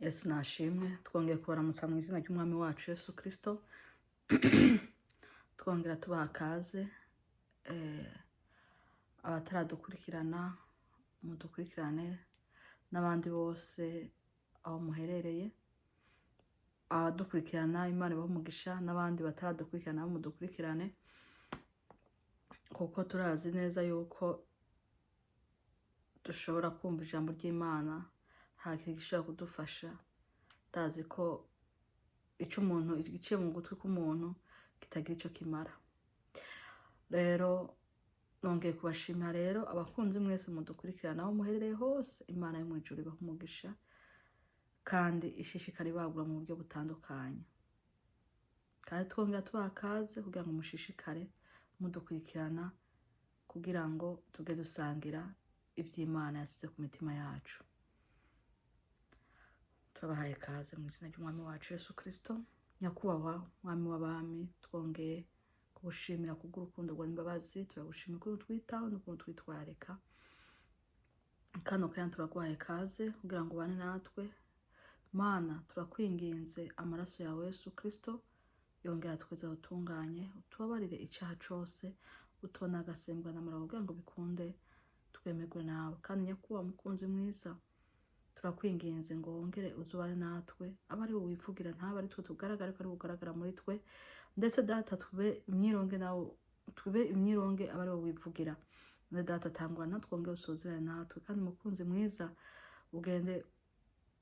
Yesu nashimwe. Twongeye kubaramutsa mu izina ry'Umwami wacu Yesu Kristo, twongera tubaha kaze. Abataradukurikirana mudukurikirane, n'abandi bose aho muherereye. Abadukurikirana, Imana ibahe umugisha, n'abandi bataradukurikirana nabo mudukurikirane, kuko turazi neza yuko dushobora kumva ijambo ry'Imana, nta kintu gishobora kudufasha. Ndazi ko ico umuntu igiciye mu gutwi k'umuntu kitagira ico kimara. Rero nongeye kubashimira rero, abakunzi mwese mudukurikirana aho muherereye hose. Imana yo mw'ijuru ibahe umugisha kandi ishishikara ibagura mu buryo butandukanye. Kandi twongera tubaha kaze kugira ngo mushishikare mudukurikirana, kugira ngo tuge dusangira ivy'Imana yasize ku mitima yacu. Turabahaye kaze mu izina ry'Umwami wacu Yesu Kristo. Nyakubahwa Mwami w'abami, twongeye kugushimira kubw'urukundo rwawe n'imbabazi. Turagushimira ukuntu twitaho n'ukuntu twitwararika. Kano kanya turaguhaye kaze kugira ngo ubane natwe. Mana, turakwinginze, amaraso yawe Yesu Kristo yongera tweza, utunganye, utubabarire icaha cose, utubona agasembwa n'amara kugira ngo bikunde twemerwe nawe. Kandi nyakubahwa mukunzi mwiza, turakwinginze ngo wongere uzubane natwe, abe ari wowe wivugira, ntabe ari twe tugaragara, ariko ari wowe ugaragara muri twe. Ndetse Data, tube imyironge nawe, tube imyironge, abe ari wowe wivugira. None Data, tangura natwe, wongere usozerane natwe. Kandi mukunzi mwiza, ugende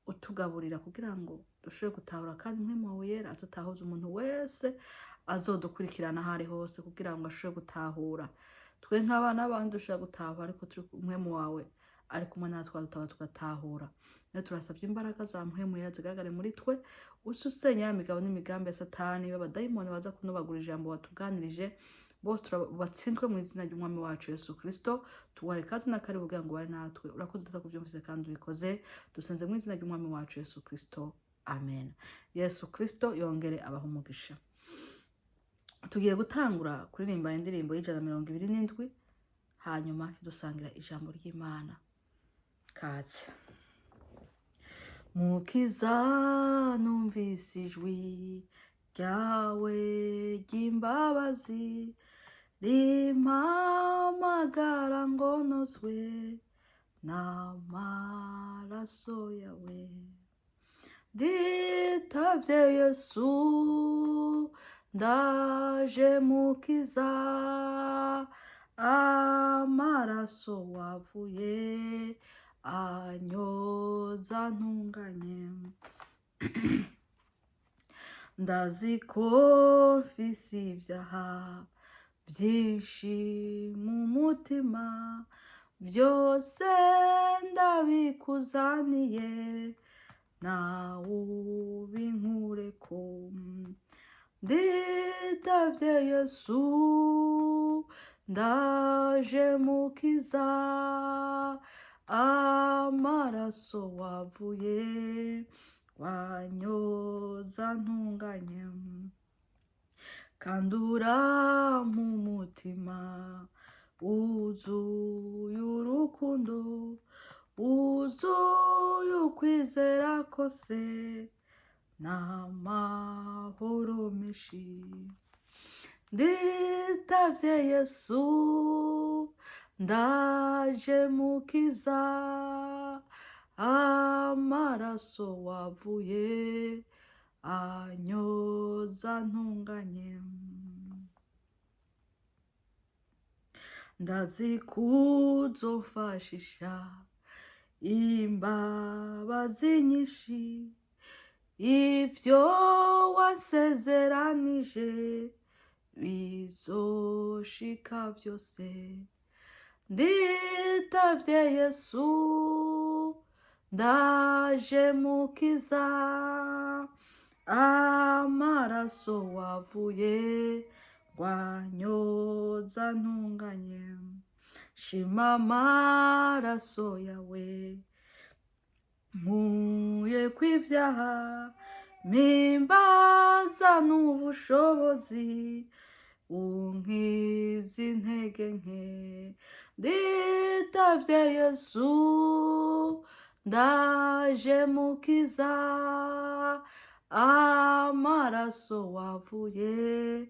utugaburira kugira ngo dushobore gutahura, kandi Mpwemu wawe Yera azatahuza umuntu wese azodukurikirana aho ari hose, kugira ngo ashobore gutahura. Twe nk'abana b'abantu dushobora gutahura, ariko turi Mpwemu wawe ari kumwe natwe dutaba tugatahura. Rero turasabye imbaraga za Mpwemu Yera zigaragare muri twe, use usenya ya migabo n'imigambi ya Satani. B'abadayimoni baza kunobagura ijambo watuganirije bose batsindwe mu izina ry'Umwami wacu Yesu Kristo. Tuguhaye ikaze n'akari kugira ngo ubane natwe. Urakoze Data kubyumvise kandi ubikoze. Dusenze mu izina ry'Umwami wacu Yesu Kristo, amen. Yesu Kristo yongere abaha umugisha. Tugiye gutangura kuririmba indirimbo y'127, hanyuma dusangira ijambo ry'Imana. Kaze. Mukiza, numvise ijwi ryawe ry'imbabazi rimpamagara ngo nozwe n'amaraso yawe. Nditavye Yesu, ndaje Mukiza, amaraso wavuye anyoza ntunganye. Ndazi ko mfise ibyaha byinshi mu mutima, byose ndabikuzaniye, nawe ubinkureko. Nditavye Yesu, ndaje Mukiza, amaraso wavuye wanyoza ntunganye. Kandura mu mutima wuzuye urukundo, wuzuye ukwizera kose n'amahoro menshi. Nditavye Yesu, ndaje Mukiza, amaraso wavuye anyoza ntunganye. Ndazi kuzomfashisha imbabazi nyinshi, ivyo wansezeranije bizoshika byose. Nditavye Yesu, ndaje Mukiza, amaraso wavuye wanyoza ntunganye. Shima amaraso yawe nkuye kw'ivyaha, mpimbaza n'ubushobozi unkiza intege nke. Nditavye Yesu, Ndaje mukiza, amaraso wavuye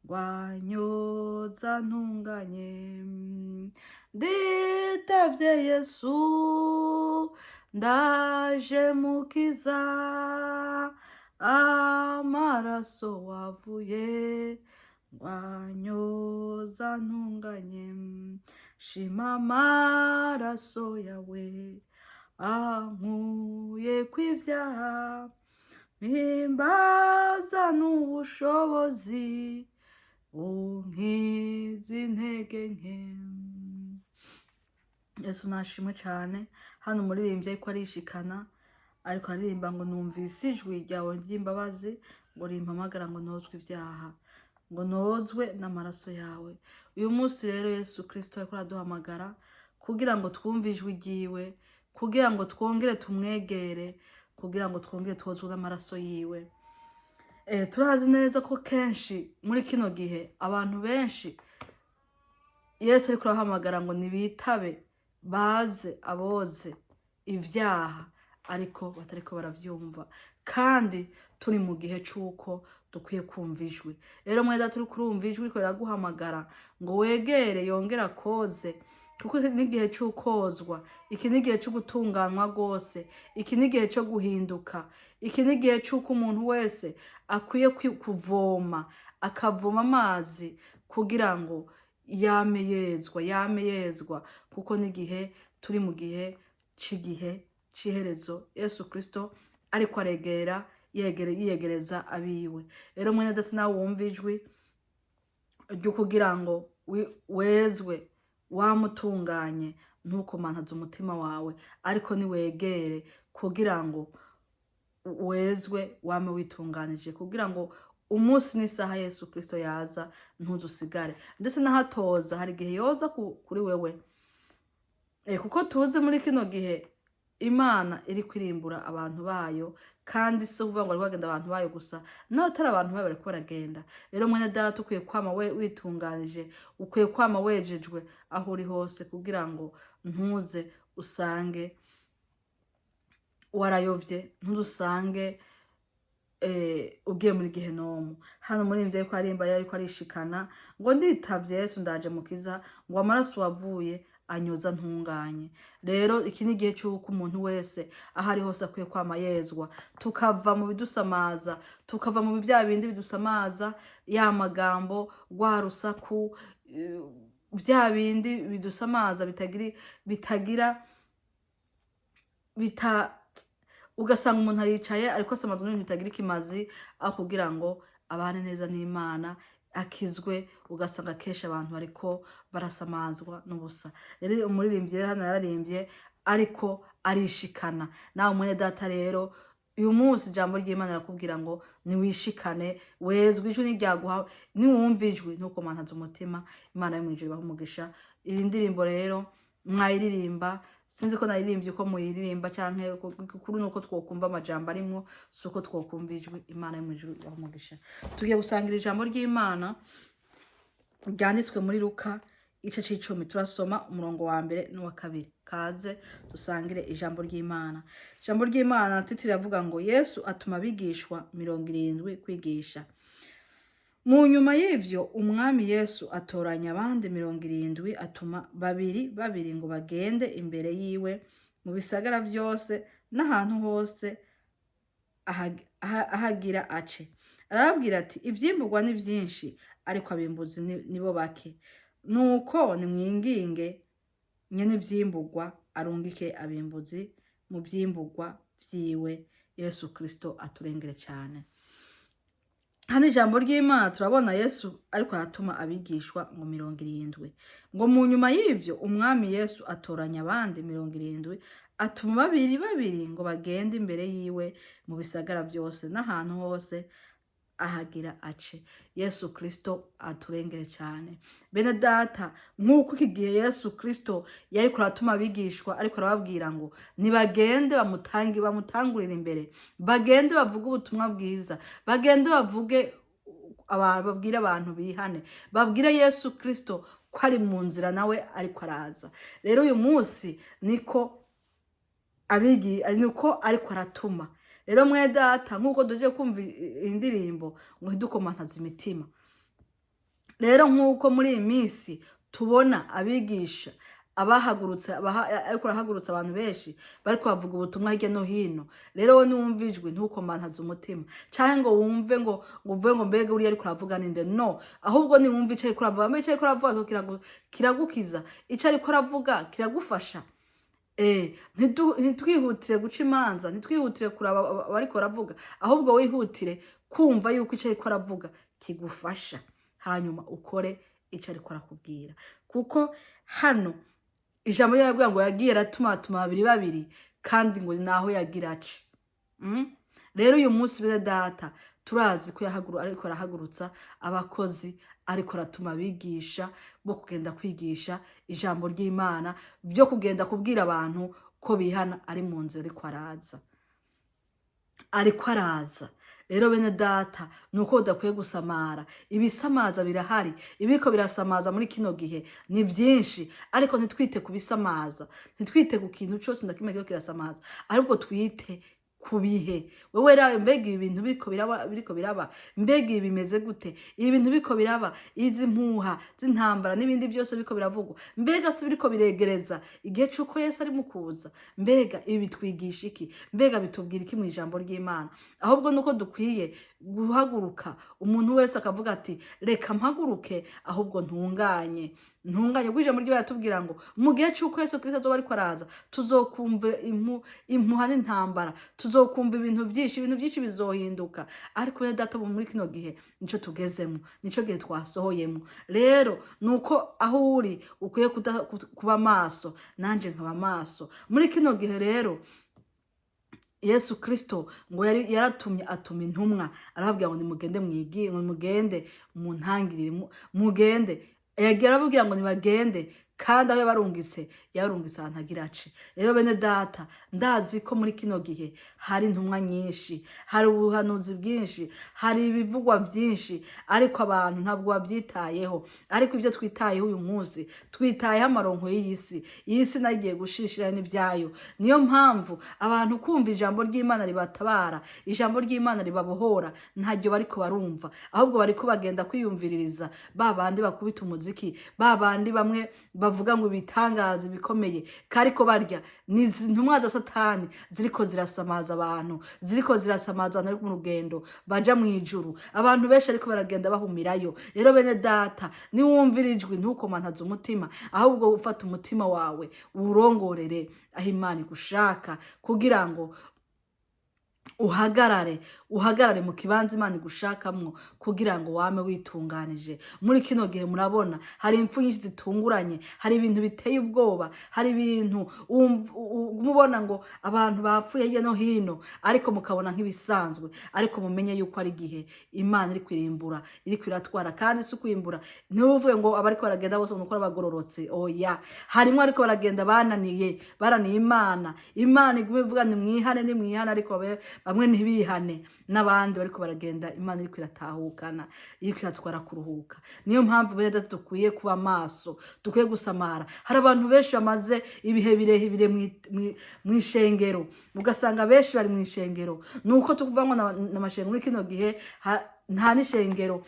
wanyoza ntunganye. Nditavye Yesu, ndaje mukiza, amaraso wavuye wanyoza ntunganye. Shima amaraso yawe ankuye kw'ivyaha, mpimbaza n'ubushobozi bunkiza intege nke. Yesu nashimwe cyane. Hano umuririmbyi ariko arishikana, ariko aririmba ngo numvise ijwi ryawe ry'imbabazi ngo rimpamagara ngo nozwe ibyaha, ngo nozwe n'amaraso yawe. Uyu munsi rero Yesu Kirisito ariko araduhamagara kugira ngo twumve ijwi ryiwe, kugira ngo twongere tumwegere, kugira ngo twongere twozwe n'amaraso yiwe. Turazi neza ko kenshi muri kino gihe abantu benshi Yesu ariko arahamagara ngo nibitabe baze aboze ivyaha, ariko batariko baravyumva, kandi turi mu gihe c'uko dukwiye kumva ijwi. Rero mweda turi kurumva ijwi riko riraguhamagara ngo wegere yongere akoze, kuko iki ni igihe c'ukozwa, iki ni igihe co gutunganywa rwose, iki ni igihe co guhinduka, iki ni igihe c'uko umuntu wese akwiye kuvoma, akavoma amazi kugira ngo yame yezwa, yame yezwa, kuko n'igihe turi mu gihe c'igihe c'iherezo. Yesu Kristo ariko aregera yiyegereza abiwe. Rero mwene data, nawe wumva ijwi ryo kugira ngo wezwe wamutunganye, ntukomantaze umutima wawe, ariko niwegere kugira ngo wezwe, wame witunganije, kugira ngo umunsi n'isaha Yesu Kristo yaza ntuzusigare, ndetse n'ahatoza hari igihe yoza kuri wewe. Kuko tuzi muri kino gihe Imana iri kwirimbura abantu bayo, kandi si ukuvuga ngo bari bagenda abantu bayo gusa, n'abatari abantu bayo bariko baragenda. Rero mwene data, ukwiye kwama we witunganije, ukwiye kwama wejejwe aho uri hose, kugira ngo ntuze usange warayovye, ntuze ugiye muri gehenomu. Hano muri ivyo ariko arimba, yariko arishikana ngo nditavye Yesu, ndaje mukiza, ngo amaraso wavuye anyoza ntunganye. Rero iki ni igihe c'uko umuntu wese aho ari hose akwiye kwama yezwa, tukava mu bidusamaza, tukava mu bya bindi bidusamaza, ya magambo, rwa rusaku, bya bindi bidusamaza bitagira bita, ugasanga umuntu aricaye ariko asamazwa n'ibintu bitagira ikimazi, aho kugira ngo abane neza n'Imana akizwe. Ugasanga kenshi abantu bariko barasamazwa n'ubusa. Rero umuririmbyi rero hano yararimbye ariko arishikana. Nawe mwene data rero, uyu munsi ijambo ry'Imana rirakubwira ngo niwishikane, wezwe. Ijwi niryaguha, niwumva ijwi ntukomantaze umutima. Imana yo mw'ijuru ibahe umugisha. Iyi ndirimbo rero mwayiririmba, sinzi ko naririmbye uko muyiririmba canke kuri nuko twokumva amajambo arimwo, si uko twokumva ijwi. Imana yo mw'ijuru ibahe umugisha. Tugiye gusangira ijambo ry'Imana ryanditswe muri Luka igice c'icumi, turasoma umurongo wa mbere n'uwa kabiri. Kaze dusangire ijambo ry'Imana. Ijambo ry'Imana titi riravuga ngo Yesu atuma abigishwa 70 kwigisha. Mu nyuma y'ivyo Umwami Yesu atoranya abandi 70, atuma babiri babiri ngo bagende imbere yiwe mu bisagara vyose n'ahantu hose ahagira ace. Arababwira ati: "Ivyimburwa ni vyinshi, ariko abimbuzi nibo bake. Nuko nimwinginge nyene ivyimburwa arungike abimbuzi mu vyimburwa vyiwe." Yesu Kristo aturengere cyane. Hano ijambo ry'Imana turabona Yesu ariko aratuma abigishwa ngo 70. Ngo mu nyuma y'ivyo Umwami Yesu atoranya abandi 70, atuma babiri babiri ngo bagende imbere yiwe mu bisagara vyose n'ahantu hose ahagira ace. Yesu Kristo aturengere cyane. Bene data, nk'uko iki gihe Yesu Kristo yariko aratuma abigishwa, ariko arababwira ngo nibagende bamutange, bamutangurire imbere, bagende bavuge ubutumwa bwiza, bagende bavuge babwire abantu bihane, babwire Yesu Kristo ko ari mu nzira, nawe ariko araza. Rero uyu munsi niko Abigi nuko ariko aratuma. Rero mwe data, nk'uko duje kumva indirimbo ngo ntidukomantaze imitima, rero nk'uko muri iyi minsi tubona abigisha abahagurutse ariko arahagurutsa abantu benshi bariko bavuga ubutumwa hirya no hino, rero wowe niwumva ijwi ntukomantaze umutima, canke ngo wumve ngo uvuge ngo mbega uriya ariko aravuga ninde? No, ahubwo niwumva ico ariko aravuga, mbega ico ariko aravuga kiragukiza, ico ariko aravuga kiragufasha. Ntitwihutire guca imanza, ntitwihutire kuraba abariko baravuga, ahubwo wihutire kumva yuko ico ariko aravuga kigufasha, hanyuma ukore ico ariko arakubwira. Kuko hano ijambo ryarabwira ngo yagiye aratumatuma babiri babiri, kandi ngo naho yagira ace. Rero uyu munsi, bene data, turazi ko ariko arahagurutsa abakozi, ariko aratuma abigisha bo kugenda kwigisha ijambo ry'Imana, byo kugenda kubwira abantu ko bihana, ari mu nzira, ariko araza, ariko araza. Rero bene data, ni uko udakwiye gusamara. Ibisamaza birahari, ibiko birasamaza muri kino gihe ni byinshi, ariko ntitwite ku bisamaza, ntitwite ku kintu cyose na kimwe kiriko kirasamaza, ahubwo twite ku bihe. Wewe rero, mbega ibi bintu biriko biraba, biriko biraba, mbega ibi bimeze gute? Ibi bintu biriko biraba, izi mpuha z'intambara n'ibindi byose biriko biravugwa, mbega si biriko biregereza igihe c'uko Yesu ari mu kuza? Mbega ibi bitwigisha iki? Mbega bitubwira iki mu ijambo ry'Imana? Ahubwo nuko dukwiye guhaguruka, umuntu wese akavuga ati reka mpaguruke, ahubwo ntunganye, ntunganye, kuko ijambo ry'Imana riratubwira ngo mu gihe c'uko Yesu Kristo azoba ariko araza, tuzokumva impuha n'intambara, tuzokumva ibintu byinshi, ibintu byinshi bizohinduka. Ariko bene data, muri kino gihe nico tugezemo, nico gihe twasohoyemo. Rero nuko aho uri ukwiye kuba maso, nanje nkaba maso muri kino gihe. Rero Yesu Kristo ngo yari yaratumye, atuma intumwa, arababwira ngo nimugende mwigi, ngo nimugende muntangirire, mugende. Yagiye arababwira ngo nibagende, kandi aho yabarungitse, yabarungitse ahantu agira ace. Rero bene data, ndazi ko muri kino gihe hari intumwa nyinshi, hari ubuhanuzi bwinshi, hari ibivugwa byinshi, ariko abantu ntabwo babyitayeho. Ariko ibyo twitayeho uyu munsi, twitayeho amaronko y'iyi si. Iyi si nayo igiye gushishira n'ibyayo. Niyo mpamvu abantu kumva ijambo ry'Imana ribatabara, ijambo ry'Imana ribabohora, ntaryo bariko barumva, ahubwo bariko bagenda kwiyumviririza ba bandi bakubita umuziki, ba bandi bamwe bavuga ngo ibitangaza bikomeye, kariko barya ni izi ntumwa za Satani ziriko zirasamaza abantu, ziriko zirasamaza abantu bari mu rugendo baja mu ijuru. Abantu benshi ariko baragenda bahumirayo. Rero bene data, niwumvira ijwi ntukomantaze umutima, ahubwo ufata umutima wawe uwurongorere aho Imana igushaka, kugira ngo uhagarare, uhagarare mu kibanza Imana igushakamwo, kugira ngo wame witunganije. Muri kino gihe murabona hari impfu nyinshi zitunguranye, hari ibintu biteye ubwoba, hari ibintu mubona ngo abantu bapfuye hirya no hino, ariko mukabona nk'ibisanzwe. Ariko mumenye yuko ari igihe Imana iri kwirimbura, iri kwiratwara. Kandi si ukwimbura, ntibuvuge ngo abariko baragenda bose ngo nuko bagororotse. Oya, harimo ariko baragenda bananiye, baraniye Imana. Imana igume ivuga nimwihane, nimwihane, ariko bamwe ntibihane, n'abandi bariko baragenda Imana iriko iratahukana, iriko iratwara kuruhuka. Niyo mpamvu bene data dukwiye kuba maso, dukwiye gusamara. Hari abantu benshi bamaze ibihe birebire mw'ishengero, ugasanga benshi bari mw'ishengero. Nuko tukuvuga ngo n'amashengero muri kino gihe nta n'ishengero,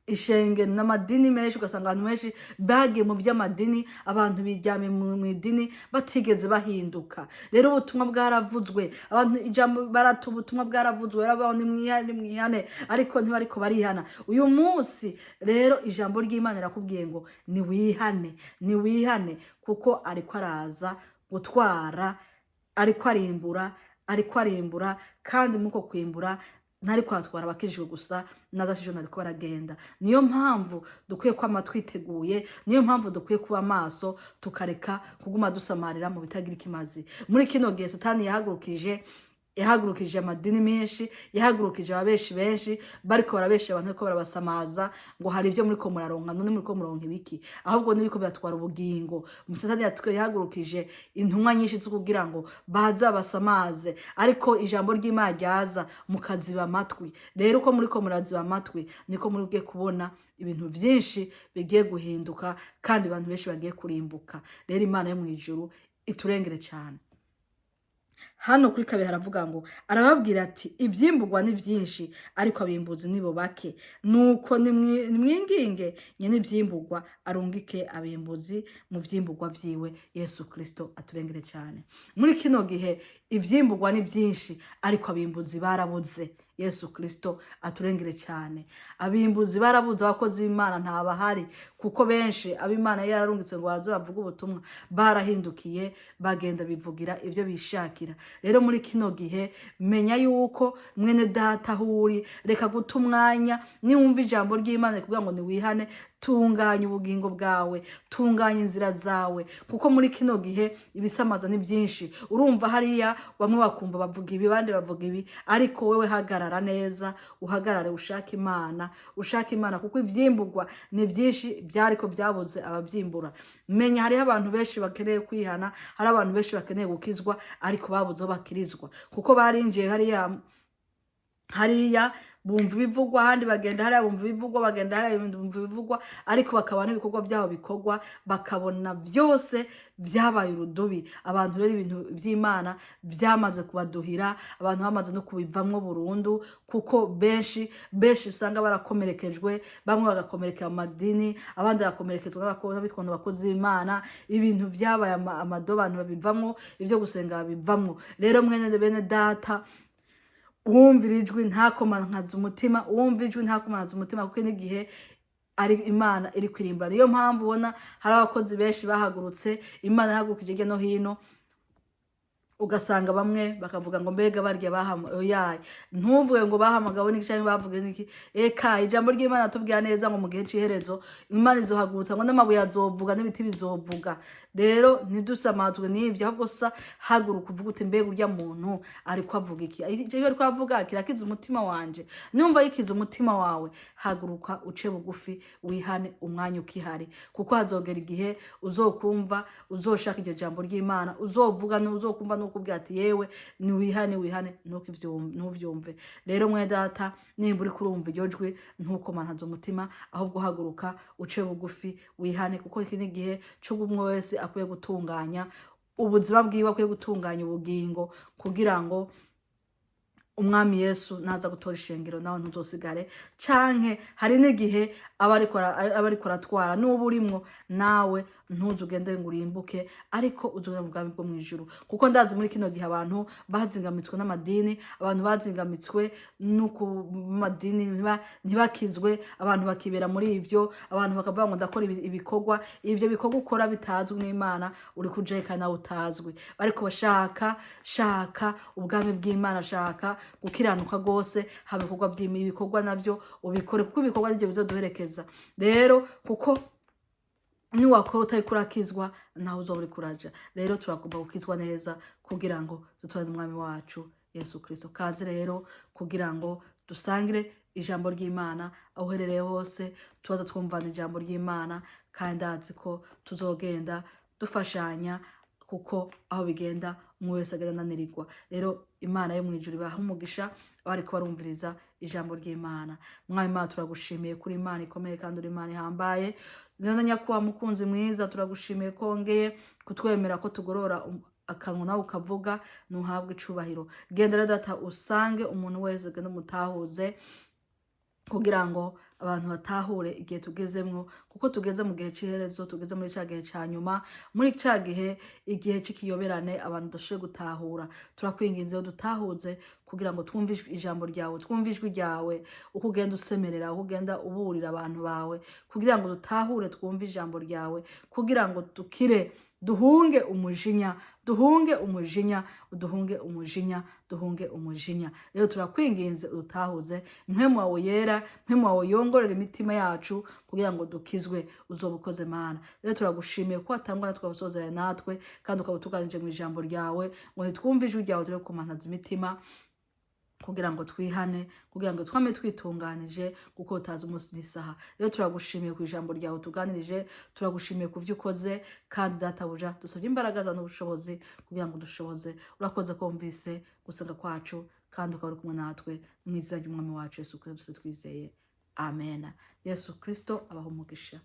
ishengero n'amadini menshi, ugasanga abantu benshi bagiye mu by'amadini, abantu biryamye mu idini batigeze bahinduka. Rero ubutumwa bwaravuzwe, abantu ijambo barata, ubutumwa bwaravuzwe, baravuga ngo nimwihane, nimwihane, ariko ntibariko barihana. Uyu munsi rero ijambo ry'Imana rirakubwiye ngo niwihane, niwihane, kuko ariko araza gutwara, ariko arimbura, ariko arimbura. Kandi muko kwimbura ntari kwatwara abakijijwe gusa, n'adakijijwe ntariko baragenda. Niyo mpamvu dukwiye kwama twiteguye, niyo mpamvu dukwiye kuba maso, tukareka kuguma dusamarira mu bitagira ikimazi. Muri kino gihe Satani yahagurukije amadini menshi, yahagurukije ababeshi benshi bariko barabesha abantu, bariko barabasamaza ngo hari ibyo muriko muraronka. None muriko muronka ibiki? Ahubwo nibiko biratwara ubugingo. Satani yahagurukije intumwa nyinshi zo kugira ngo baze basamaze, ariko ijambo ry'Imana ryaza mukaziba amatwi. Rero uko muriko muraziba amatwi, niko muri kubona ibintu vyinshi bigiye guhinduka, kandi abantu benshi bagiye kurimbuka. Rero Imana yo mw'ijuru iturengere cane. Hano kuri kabiri haravuga ngo arababwira ati: "Ivyimburwa ni vyinshi, ariko abimbuzi nibo bake. Nuko nimwinginge nyene ivyimburwa arungike abimbuzi mu vyimburwa vyiwe." Yesu Kristo aturengere cyane. Muri kino gihe ivyimburwa ni vyinshi, ariko abimbuzi barabuze. Yesu Kristo aturengere cyane. Abimbuzi barabuze, abakozi b'Imana ntabahari, kuko benshi ab'Imana yararungitse ngo baze bavuge ubutumwa barahindukiye, bagenda bivugira ibyo bishakira. Rero muri kino gihe menya yuko, mwene data, aho uri, reka guta umwanya. Niwumva ijambo ry'Imana rikubwira ngo niwihane, tunganya ubugingo bwawe, tunganya inzira zawe, kuko muri kino gihe ibisamaza ni byinshi. Urumva hariya bamwe bakumva bavuga ibi, abandi bavuga ibi, ariko wewe hagarara neza, uhagarare ushaka Imana, ushaka Imana, kuko ivyimburwa ni byinshi, byariko byabuze abavyimbura. Menya hariho abantu benshi bakeneye kwihana, hari abantu benshi bakeneye gukizwa, ariko babuze aho bakirizwa, kuko barinjiye hariya hariya bumva ibivugwa, ahandi bagenda hariya bumva ibivugwa, bagenda hariya bumva ibivugwa, ariko bakabona n'ibikorwa byabo bikorwa, bakabona byose byabaye urudubi. Abantu rero ibintu by'Imana byamaze kubaduhira, abantu bamaze no kubivamwo burundu, kuko benshi benshi usanga barakomerekejwe, bamwe bagakomerekera mu madini, abandi bagakomerekezwa n'abitwa ngo abakozi b'Imana. Ibintu byabaye amado, abantu babivamwo, ibyo gusenga babivamwo. Rero mwene bene data, uwumvira ijwi ntakomankaze umutima, uwumva ijwi ntakomankaze umutima, kuko n'igihe ari Imana iri kwirimbura. Niyo mpamvu ubona hari abakozi benshi bahagurutse, Imana yahagurukije hirya no hino, ugasanga bamwe bakavuga ngo mbega barya oyaye. Ntuvuge ngo bahamagawe n'iki cyangwa bavuge n'iki. Eka, ijambo ry'Imana tubwira neza ngo mu gihe c'iherezo Imana izohagurutsa ngo n'amabuye azovuga n'ibiti bizovuga. Rero ntidusamazwe n'ivyo, ahubwo sa haguruka uvuga uti: "Mbega urya muntu ariko avuga iki? Ivyo ariko avuga kirakiza umutima wanje?" Numva yikiza umutima wawe, haguruka uce bugufi, wihane umwanya ukihari, kuko hazogera igihe uzokumva uzoshaka iryo jambo ry'Imana, uzovuga uzokumva n'ukubwira ati: "Yewe, niwihane, wihane," ntuvyumve. Rero mwe data, nimba uriko urumva iryo jwi, ntukomantaze umutima, ahubwo haguruka uce bugufi, wihane, kuko iki ni igihe c'umwe wese akwiye gutunganya ubuzima bwiwe, akwiye gutunganya ubugingo, kugira ngo Umwami Yesu naza gutora ishengero nawe ntuzosigare. Canke hari n'igihe aba ariko aratwara, n'uba urimwo nawe, ntuze ugende ngo urimbuke, ariko uzogenda mu bwami bwo mw'ijuru. Kuko ndazi muri kino gihe abantu bazingamitswe n'amadini, abantu bazingamitswe no ku madini, ntibakizwe, abantu bakibera muri ivyo. Abantu bakavuga ngo ndakora ibikorwa. Ivyo bikorwa ukora bitazwi n'Imana, uri kujeka nawe utazwi. Ariko bashaka, shaka ubwami bw'Imana, shaka gukiranuka rwose, haba ibikorwa ibikorwa navyo ubikore, kuko ibikorwa nivyo bizoduherekeza. Rero kuko niwakora utariko urakizwa, ntawe uzoba uriko uraja. Rero turagomba gukizwa neza kugira ngo dutorane Umwami wacu Yesu Kristo. Kaze rero kugira ngo dusangire ijambo ry'Imana. Aho uherereye hose, tubaza twumvana ijambo ry'Imana, kandi ndazi ko tuzogenda dufashanya, kuko aho bigenda umwe wese agenda ananirirwa. Rero Imana yo mu ijuru ibaha umugisha abariko barumviriza ijambo ry'Imana. Mwami Imana, turagushimiye kuri Imana ikomeye kandi uri Imana ihambaye. Rero nyakubahwa mukunzi mwiza, turagushimiye ko wongeye kutwemera ko tugorora akanwa nawe ukavuga. Ntuhabwe icubahiro. Genda rero data, usange umuntu wese, genda umutahuze, kugira ngo abantu batahure igihe tugezemwo, kuko tugeze mu gihe c'iherezo, tugeze muri ca gihe ca nyuma, muri ca gihe, igihe c'ikiyoberane, abantu tudashoboye gutahura. Turakwinginze ngo dutahuze, kugira ngo twumve ijambo ryawe, twumve ijwi ryawe, uko ugenda usemerera, uko ugenda uburira abantu bawe, kugira ngo dutahure, twumve ijambo ryawe, kugira ngo dukire, duhunge umujinya, duhunge umujinya, duhunge umujinya, duhunge umujinya. Rero turakwinginze udutahuze. Mpwemu wawe yera, mpwemu wawe yongorera imitima yacu kugira ngo dukizwe. Uzoba ukoze, Mana. Rero turagushimiye ko watangwa natwe ukabusozera natwe, kandi ukaba utuganije mu ijambo ryawe ngo nitwumve ijwi ryawe turi kumantaza imitima, kugira ngo twihane, kugira ngo twame twitunganije, kuko utazi umunsi n'isaha. Rero turagushimiye ku ijambo ryawe tuganirije, turagushimiye ku byo ukoze, kandi databuja, dusabye imbaraga zawe n'ubushobozi kugira ngo dushoboze. Urakoze ko wumvise gusenga kwacu kandi ukaba uri kumwe natwe. Mu izina ry'Umwami wacu Yesu Kristo twizeye, amen. Yesu Kristo abaha umugisha.